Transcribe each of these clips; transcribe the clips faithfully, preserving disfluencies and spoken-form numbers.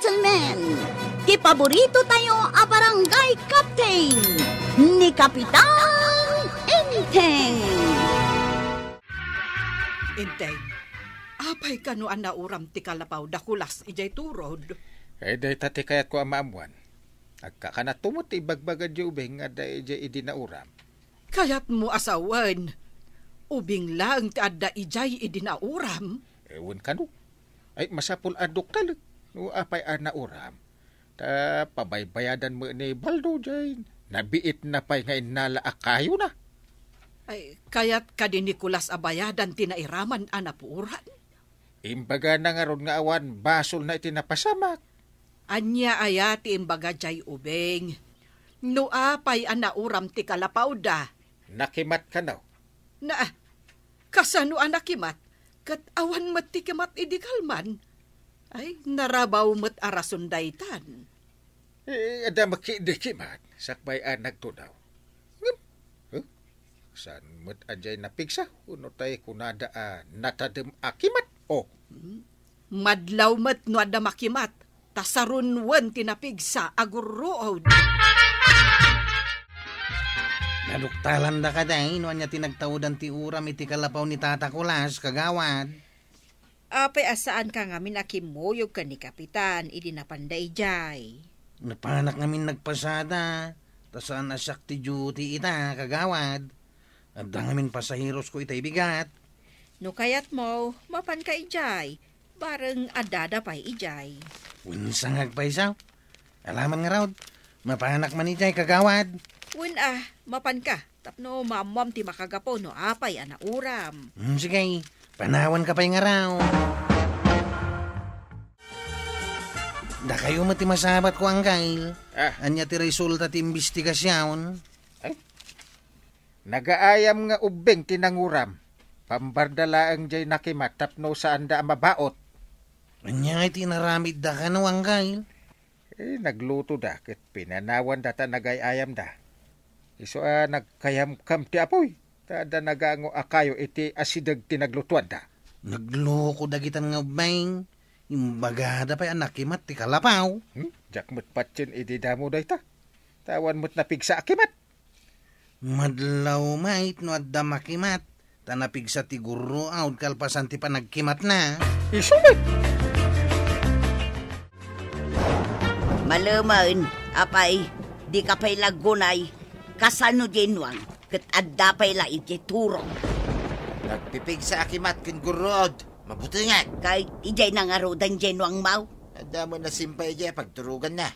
Gentlemen, ti paborito tayo a barangay captain, ni Kapitan Enteng. Enteng, apay kano a nauram ti kalapaw da Kulas idiay turod? Eh, dayta ti kayatko a maammuan. Agkakanatto met ti ibagbagad diay ubing nga adda idiay idi nauram. Kayatmo a sawen, ubing laeng ti adda idiay idi nauram? Eh, wen kano. Ay, masapul a doktalek no apay a nauram. Ta pabaybayadan met ni Baldo diay nabiitna pay nga innala a kayona. Ay, kayat kadi ni Kulas a bayadan ti nairaman a napuoran? Imbagana ngarud nga awan basolna iti napasamak. Ania aya ti imbaga diay ubing? No apay a nauram ti kalapawda? Nakimat kano. Na, kasano a nakimat? Ket awan met ti kimat idi kalman? Ay, narabaw met a rason daytan. Eh, adda met idi kimat, sakbay a nagtunaw. Ngem, huh? Saan met a diay napigsa? Wenno tay kunada a natadem a kimat? Oh. Hmm? Madlaw met no adda makimat, ta sarunuen ti napigsa a gurruod. Naduktalanda kadi no ania ti nagtaudan ti uram iti kalapaw ni Tata Kulas, kagawad? Apay a saanka ngamin a kimmuyog ken ni Kapitan idi napanda idiay? Napanak ngamin nagpasada, ta saan a siak ti duty ita, kagawad. Adda ngamin pasaherosko itay bigat. No kayatmo, mapanka idiay. Bareng addada pay idiay. Wen, sangag pay sa. Alaman ngarud, mapanak man idiay, kagawad. Wen a, mapanka. Tapno maammuam ti makagapu no apay a nauram. Hmm, sige, panawanka pay ngarud. Dakayo met ti masabatko, Anggail. Ah. Ania ti resulta ti imbestigasion? Ay, nagaayam nga ubbing ti nanguram. Pambarda laeng diay nakimat tapno saanda a mabaut. Ania ngay ti inaramidda kano, Anggail? Eh, naglutoda ket pinanawanda ta nagay-ayamda. Isu a nagkayamkam ti apuy, ta adda nagango a kayo iti asideg ti naglutoanda. Nagloko dagitan nga ubbing. Imbagada pay a nakimat ti kalapaw. Hmm? Diak met patien idi damo dayta. Ta awan met napigsa a kimat. Madlaw met no adda makimat, ta napigsa ti gurruod kalpasan ti panagkimatna. Isu met! Malemen, apay, dika pay la aggunay, kasano diay nuang, ket adda pay la idiay turog. Nagpipigsa a kimat ken gurruod, mabutengak. Kay idiay nangarudan diay nuangmo? Adda met nasimpay idiay a pagturoganna.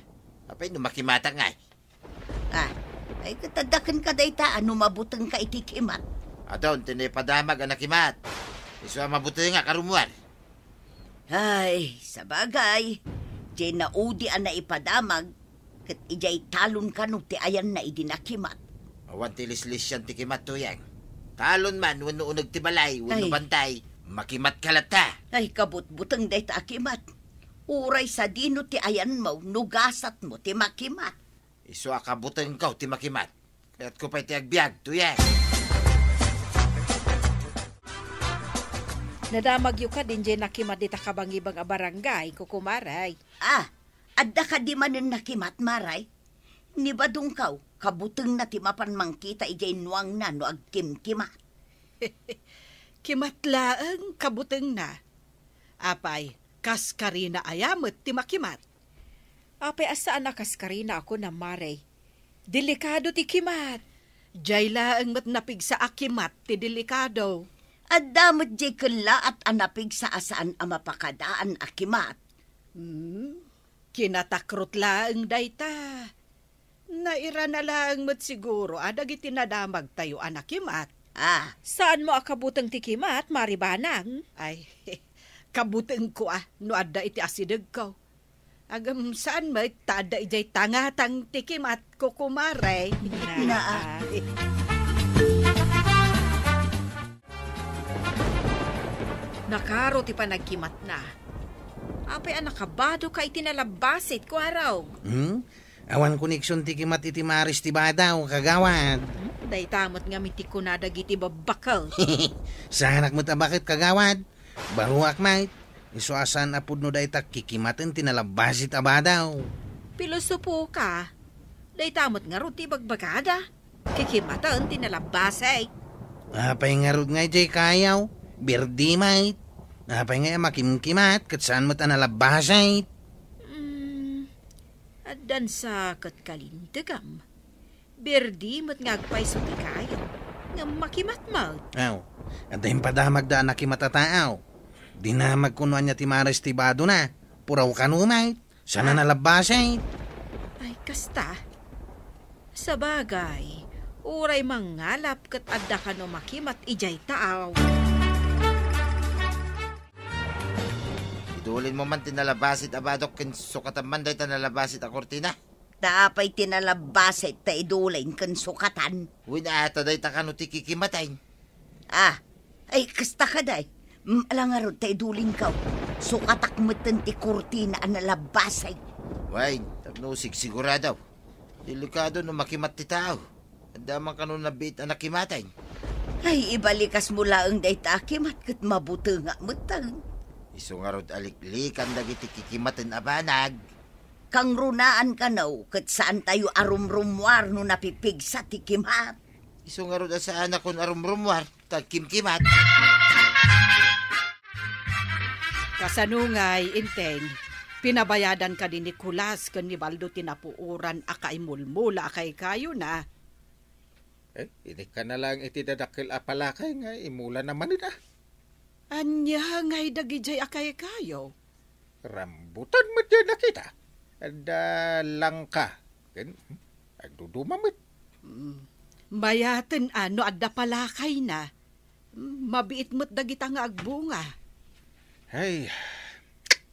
Apay no makimatak ngay? Ah, ay, ket adda kenka dayta a no mabutengka iti kimat. Adun ti naipadamag a nakimat. Isu a mabutengak a rummuar. Ay, sabagay, diay naudi a naipadamag, ket idiay talon kano ti ayanna idi nakimat. Awan ti lislisian ti kimat, Tuyang. Talon man wenno uneg ti balay wenno Ay. bantay, makimatka latta. Ay, kabutbuteng dayta a kimat. Uray sadino ti ayanmo no gasatmo ti makimat. Isu a kabutengko ti makimat. Kayatko pay ti agbiag, Tuyang. Nadamagyo kadi diay nakimat dita kabangibang a barangay, kukumaray? Ah, adda kadi manen nakimat, maray? Ni badongko, kabutengna ti mapan mangkita idiay nuangna no agkimkimat. Kimat laeng kabutengna. Apay, kaskarina aya met ti makimat? Apay a saan a kaskarina a kunam, maray? Delikado ti kimat. Diay laeng met napigsa a kimat ti delikado. Adda met diay kellaat a napigsa a saan a mapakadaan a kimat. Hmm, kinatakrot laeng dayta. Nairana laeng met siguro a dagiti nadamagtayo a nakimat. Ah. Saanmo a kabuteng ti kimat, Mari Banang? Ay, kabutengko a no adda iti asidegko. Agem saan met ta adda idiay tangatang ti kimat, kukumare. Naa. Nakaro ti panagkimatna. Apay a nakabadoka iti nalabbasit, kuarog? Hmm? Awan koneksion ti kimat iti maris ti badaw, kagawad. Hmm? Dayta met ngamin ti kuna dagiti babbakel. Saanak met a baket, kagawad. Baruak met. Isu a saan a pudno dayta kikimaten ti nalabbasit a badaw. Pilosopo ka. Dayta met ngarud ti ibagbagada. Kikimaten ti nalabbasit. Apay ngarud nga idiay kayaw? Birdi met. Apay nga makimkimat ket saan met a nalabbasit? Mm, addan sa ket kalintegam. Birdi met nga agpayso ti kayaw, ngem makimat met. Aw, adda impadamagda a nakimat a taaw. Dinamag kuno ania ti mares ti badona. Puraw kano met. Saan a nalabbasit? Ay, kasta. Sabagay, uray mangngalap ket adda kano makimat idiay taaw. Idulinmo man ti nalabbasit a badok ken sukatan man dayta nalabbasit a kurtina. Ta apay ti nalabbasit ta idulin ken sukatan? Wen a, ta dayta kano ti kikimaten. Ah, ay, kasta kadi. Mm, ala ngarud ta idulinko. Sukatak metten ti kurtina a nalabbasit. Wen, tapno sigsigurado. Delikado no makimat ti tao. Adda man kano nabiit a nakimaten. Ay, ibalikasmo laeng dayta a kimat ket mabutengak metten. Isu ngarud a liklikan dagiti kikimaten a banag. Kangrunaan kano ket saantayo a rumrummuar no napipigsa ti kimat. Isu ngarud a saanakon a rumrummuar, ta agkimkimat. Kasano ngay, Enteng? Pinabayadan kadi ni Nicolas ken ni Baldo ti napuoran a kaimulmula a kaykayona? Eh, inikkan na laeng iti dadakkel a palakay nga imulana manen, a. Ania ngay dagidiay a kaykayo? Rambutan met diay nakita. Adda langka. Ken, hmm, agduduma met. Mm. Mayaten a no adda palakayna. Mm, mabiit met dagita nga agbunga. Ay,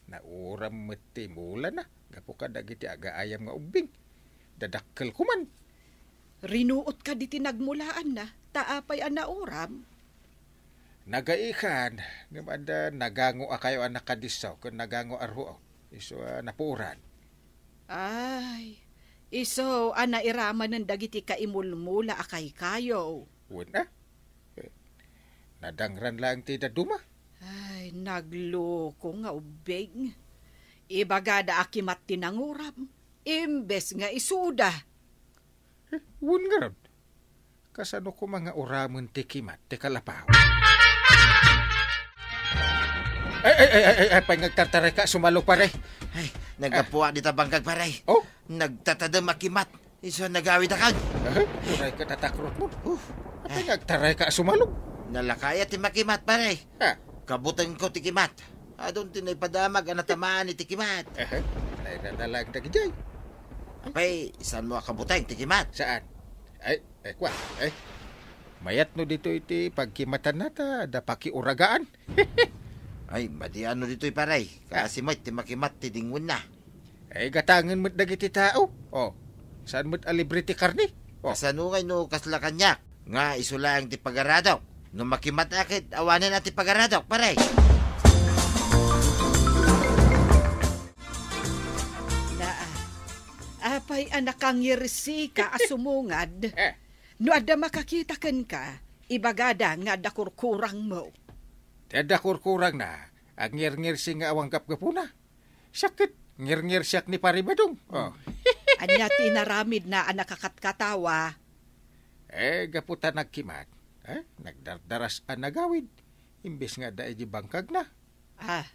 nauram met ti imulana gapu kadagiti agaayam nga ubbing. Dadakkel koman. Rinuot kadi ti nagmulaanna, ta apay a nauram? Nagaikan, ngem adda nagango a kayo a nakadisso ken nagango a ruot. Isu a napuoran. Ay, isu a nairamanen dagiti kaimulmula a kaykayo. Wen a? Eh, nadangran laeng ti dadduma. Ay, nagloko nga ubbing. Ibagada a kimat ti nanguram, imbes nga isuda. Eh, wen ngarud. Kasano koma nga uramen ti kimat ti kalapaw? Ay, ay, ay, ay, ay, apay nga agtartaray ka, sumalog, pare. Ay, naggapuak dita bangkag, pare. Oh? Nagtatadem a kimat. Isu a nagawid a kag. Eh, uray ka tatakrot mo. Uh. Apay nga agtaray ka, sumalog? Nalakaya ti makimat, pare. Ah. Kabutengko ti kimat. Adun ti naipadamag a natamaan iti kimat. Eh, nairadalag dagidiay. Apay, saan mo a kabuteng ti kimat? Saan? Ay, ay, kwa, ay. Mayat no ditoy ti pagkimatanna ta adda pakiuragaan. Ay, madi ano ditoy, pare. Kasi met ti makimat ti dingwenna. Ay, gatangen met dagiti tao. Oh, saan met a libre ti karne? Oh. Kasano ngay no kasla kaniak nga isu laeng ti pagaradok? No makimat a ket awanen a ti pagaradok, pare. Naa, apay a nakangirsi ka a sumungad? Eh. No adda makakita kenka, ibagada nga adda kurkurangmo. Ti adda kurkurangna, agngirngirsi nga awan gapgapuna. Siak ket, ngirngirsiak ni Pari Badong. Oh. Ania ti inaramidna a nakakatkatawa? Eh, gapu ta nagkimat, eh, nagdardaras a nagawid, imbes nga adda iti bangkagna. Ah,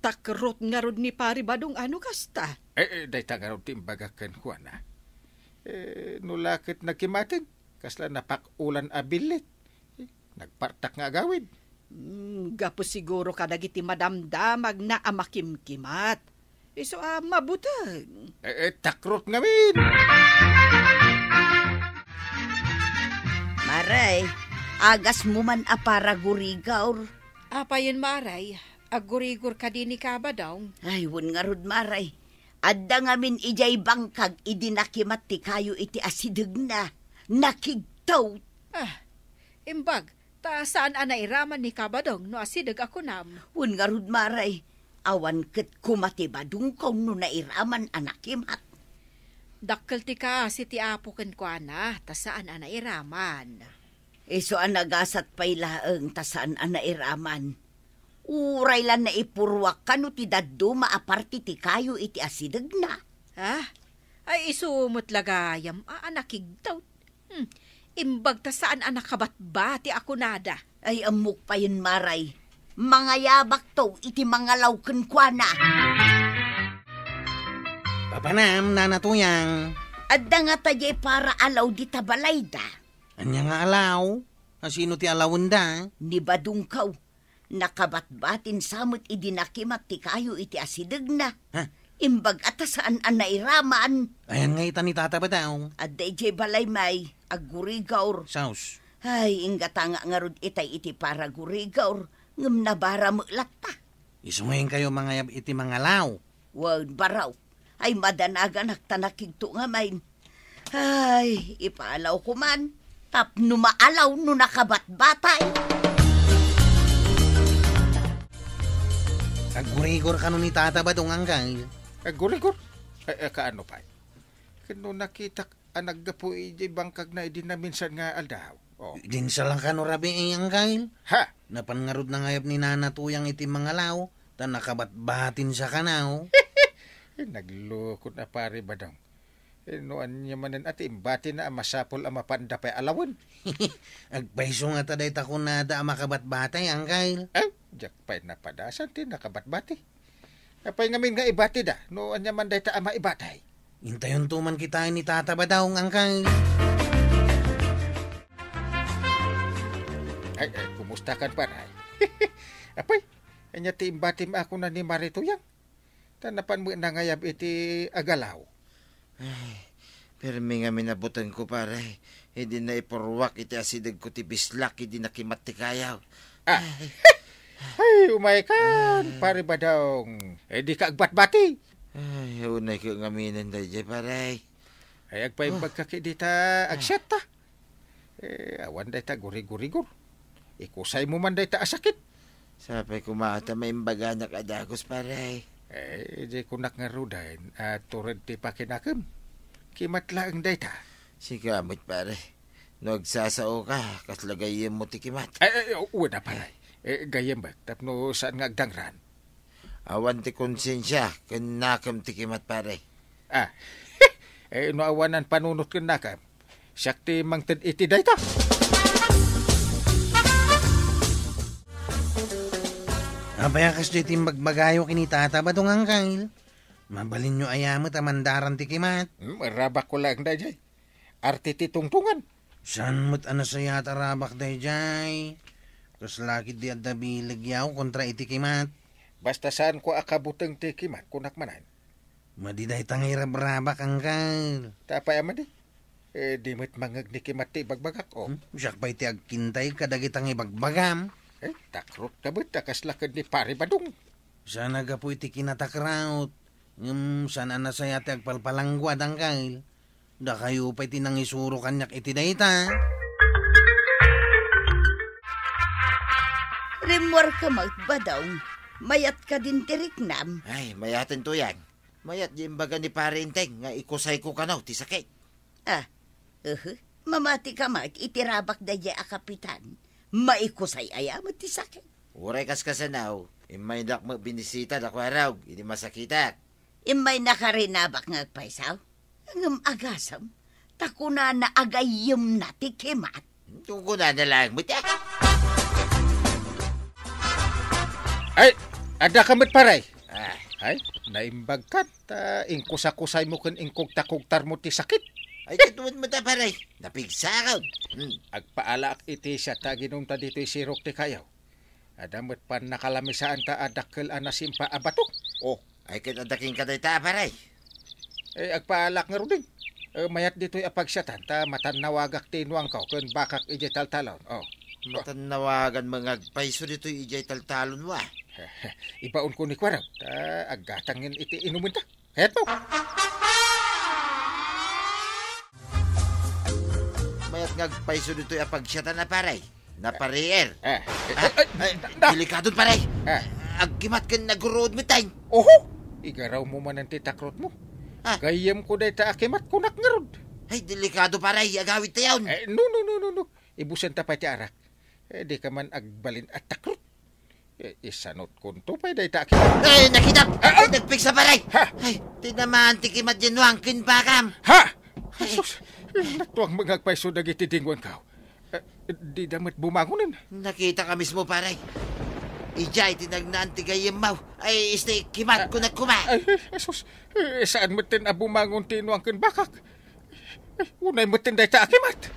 takrot ngarud ni Pari Badong a no kasta. Eh, eh, dayta ngarud ti imbagak kenkuana. Eh, no la ket nagkimaten, kasla napak-ulan a billit. Eh, nagpartak nga agawid. Hmm, gapu siguro kadagiti madamdamagna a makimkimat. Isu a mabuteng. Eh, eh, takrot ngamin! Maray, agasmo man a paragurigor. Apayen, Maray, aggurigor kadi ni Kabadong? Ay, wen ngarud, Maray. Adda ngamin idiay bangkag idi nakimat ti kayo iti asidegna. Nakigtaw. Ah, imbag, ta saan a nairaman ni Kabadong no asideg a kunam? Wen ngarud, Maray. Awan ket koma ti badongko no nairaman a nakimat. Dakkel ti kaasi ti Apo kenkuana, ta saan a nairaman. Isu a nagasat pay laeng ta saan a nairaman. Uray la naipurruak kano ti dadduma a parti ti kayo iti asidegna. Ah, ay isu met la gayam a, a nakigtaw. Hmm, imbag ta saan a nakabatbati a kunada. Ay, ammok payen, Maray. Mangayabakto iti mangalaw kenkuana. Papanam, Nana Tuyang. Adda ngata diay para alaw dita balayda. Ania nga alaw? Asino ti alawenda? Ni Badongkaw. Nakabatbatin sa met idi nakimat ti kayo iti asidegna. Ha? Imbag a ta saan a nairaman. Ayan nga ita ni Tata Badaw? Adda idiay balay, May, aggurigor. Saus. Ay, inggata nga ngarud itay iti paragurigor, ngem nabara met latta. Isu ngayon kayo mangayab iti mangalaw. Wen, baraw. Ay, madanaganak ta nakigto nga main. Ay, ipaalawko man. Tapno maalaw no nakabatbatay. Aggurigor kano ni Tata Badong, Angkal? Aggurigor? Eh, eh, kaano pay? Ken no nakitak a naggapu idiay bangkagna idi naminsan nga aldaw. Oh. Dinsa lang kano rabii, Angkal? Ha? Napan ngarud nangayab ni Nana Tuyang iti mangalaw, ta nakabatbatin sa kanaw. Naglukon a pare Badong. Eh, no ania manen a ti imbatina a masapul a mapanda pay alawen. Agpayso ngata dayta kunada a makabatbatay, Angkal. Eh, diak pay napadasan ti nakabatbati. Apay ngamin nga ibatida, no ania man dayta a maibatay? Intayonto man kitaen ni Tata Badong, Angkal. Ay, ay, kumusta kan, pare? Apay, ania ti imbatim a kuna ni Mare Tuyang? Ta napan met nangayab iti agalaw. Ay, permi ngamin a butengko, pare. Idi naipurruak iti asidegko ti bislak idi nakimat ti kayaw. Ah. Ay. Ay, umay kan, ah, pare Badong. Eh, di ka agbatbati. Ay, unay ka ngaminen daydiay, pare. Ay, agpaimbag ka ki dita, ah, agsiatta. Eh, awan dayta gurigurigor. Ikusay mo man dayta a sakit. Sapay koma ta maimbaganak a dagus, pare. Eh, di kunak ngaruden, a tured ti pakinakem. Kimat laeng dayta. Sika met, pare. No agsasao ka, kasla gayyem mo ti kimat. Ay, ay, wen a, pare. Eh, gayyem met, tapno saan nga agdangran. Awan ti konsensia ken nakem ti kimat, pare. Ah. Eh, no awanan panunot ken nakem, siak ti mangted iti dayta. Apay a kasdi ti imbagbaga yo ken ni Tata Badong, Angkal? Mabalinyo aya met a mandaran ti kimat? Hmm, rabakko laeng daydiay. Arte ti tungtungan. Saan met a nasayaat a rabak daydiay? Kasla ketdi adda bileg yo kontra iti kimat. Basta saanko a kabuteng ti kimat, kunak manen. Madi dayta nga irabrabak, Angkal. Ta apay a madi? Eh, di met mangngeg ni kimat ti ibagbagak, oh. Hmm? Siak pay ti agkintay kadagita nga ibagbagam. Eh, takrot ka met a kasla ken ni Pare Badong. Saan a gapu iti kinatakrot. Ngem saan a nasayaat ti agpalpalangguad, Angkal. Dakayo pay ti nangisuro kaniak iti dayta. Rimmuarka met, Badong. Mayat kadin ti riknam. Ay, mayaten, Tuyang. Mayat di imbaga ni Pare Enteng nga ikusayko kano ti sakit. Ah, uhu. Mamati ka met iti rabak daydiay a kapitan. Maikusay aya met ti sakit. Uray kaskasano, immaynak met binisita da Kuarog idi masakitak. Immaynaka rinabak nga agpayso? Ngem agasem, ta kunana a gayyemna ti kimat. Kunkunana laeng met, eh. Ay, adda ka met, pare. Ah. Ay, naimbag ka, ta inkusakusay mo ken inkugtakugtar mo ti sakit. Ay, katuan mo ta, pare. Napigsakon. Hmm. Agpaalaak iti siat ta aginumta ditoy sirok ti kayo. Adda met pannakalamisaanta a dakkel a nasimpa a bato. Oh, ay ket adda kenka dayta, pare? Eh, agpaalaak ngaruden. Eh, mayat ditoy a pagsiatan ta matannawagak ti nuangko ken bakak idiay taltalon. Oh. Matannawagan met nga agpayso ditoy idiay taltalon, wa? Ibaonko ni Kuarog, ta aggatangen iti inumenta. Heto! Mayat nga agpayso ditoy a pagsiatan a, pare. Naparier. Ah, eh, Ah, eh, eh, ay, da- delikadon, pare. Ah. Agkimat ken naguruod met, tay. Oho! Igaraw mo manen ti takrot mo. Ah. Gayyem ko dayta a kimat, kunak ngarud. Ay, delikado, pare. Agawid tayon. Eh, no, no, no, no, no. Ibusen ta pay ti arak. Eh, di ka man agbalin a takrot. Eh, isanutkonto pay dayta a kimat. Ay, nakitak! Ah, ah! Ay, nagpigsa, pare! Ha? Ay, tinamaan ti kimat diay nuang ken bakam. Ha? Ay. Sus, natuang mangagpayso dagiti dinguanko. Eh, dida met bumangonen. Nakitak a mismo, pare. Idiay ti nagnaan ti gayyemmo. Ay, isu ti kimatko koma. Ay, ay, sus, eh, saan met ten a bumangon ti nuang ken bakak. Ay, unay met ten dayta a kimat.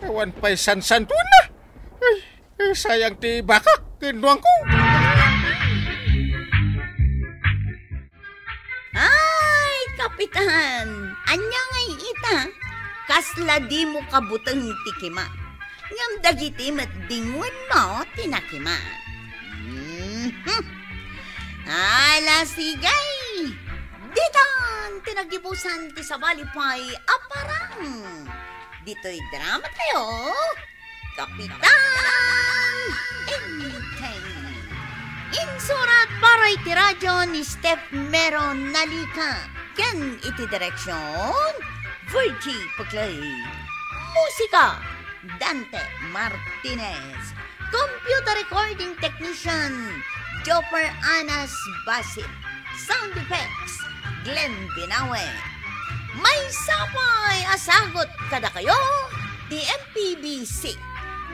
Awan pay sansantuenna. Ay, eh, sayang ti bakak ken nuangko. Ay, Kapitan! Ania ngay ita? Kasla dimo kabuteng ti kimat. Ngem dagiti met dinguanmo ti nakimat. Mhm. Ala, sige! Ditan ti nagibusan ti sabali pay a parang. Ditoy drama tayo, Kapitan Enteng. Insurat para iti radio ni Steph Mero Nalica. Ken iti direksyon, Virgie Peclay. Musika, Dante Martinez. Computer recording technician, Jopper Anas Basit. Sound effects, Glenn Binawe. Maysa pay a sagut kadakayo ti M P B C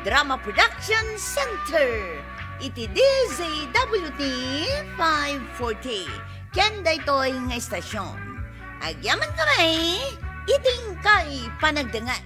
Drama Production Center iti D Z W T five forty ken daytoy nga istasyon. Agyaman kami iti inkay panagdengngeg.